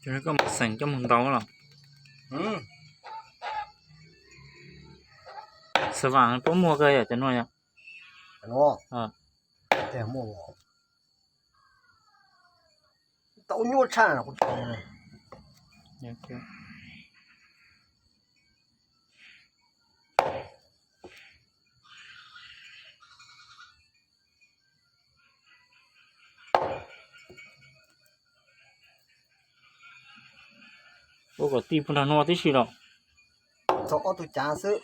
Koj mus xeem coj mus ntaus los? Xav vam puab muag kawg yom cov no yom? Tau nyuaj tshaj. Ua kom tij puag nrag nuav tib si los? Txog ob tug cav xwb.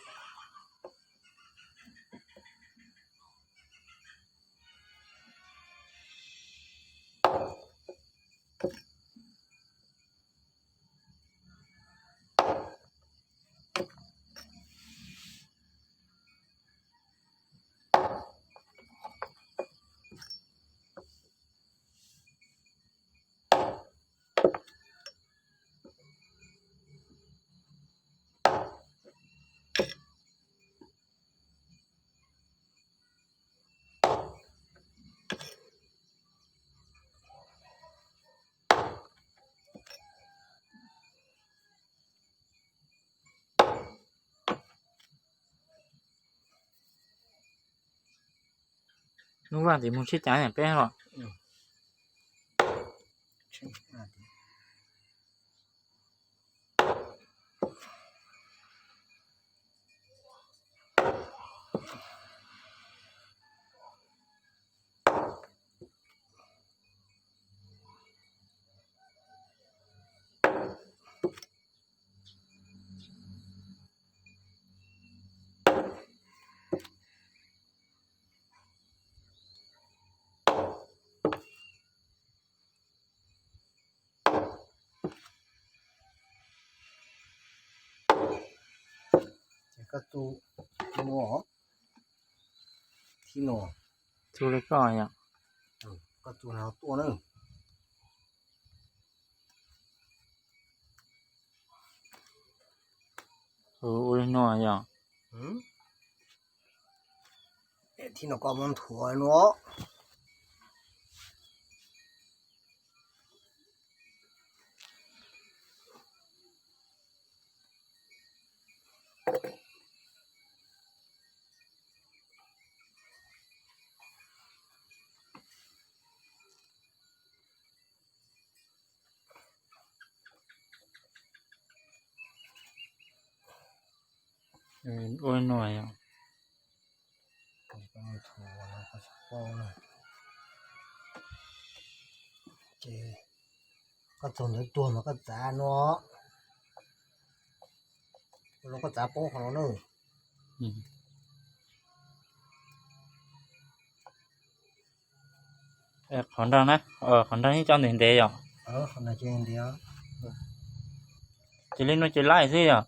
Lub vaj tim mus tsheb cav peb los? Koj txug no, txug li koj yom? Koj txug no tuaj na. Ua li no yom? Txug no koj muab nthuav no. Ua no yom? Ces koj txug ntawd tuag mas koj txav no, koj txav paub qhov no na. Qhov nrag na, qhov nrag yeej coj ntev ntev yom? Ces li no ces laij xwb yom?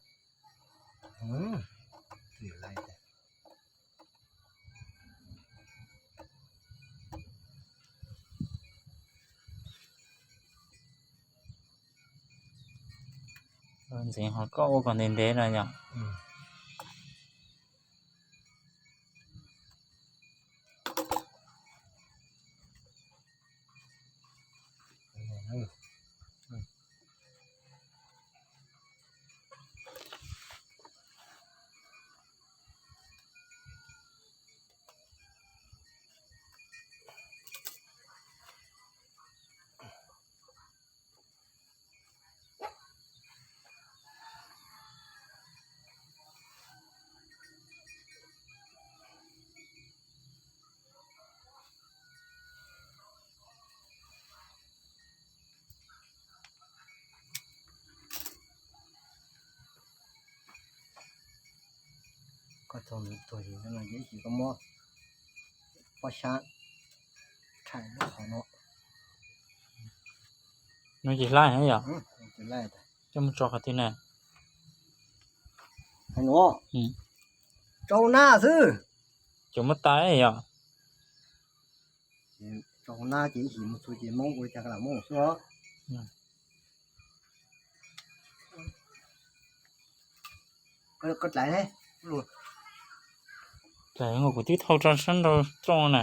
Ntxeev ho koj ua kom ntev ntev no yom? Koj txog ntawd tuag ces koj muab pob sab rhaim lub qhov no. No ces laij yom? Coj mus tso qhov twg na? Tso hauv nab xwb. Cov muab tas yom? Tso hauv nab ces ib him mus txug ces Moob ua li cas koj lam muab xwb os. Koj dlaiv ne, dlaiv kuv twb thau tso sab nraud rooj na.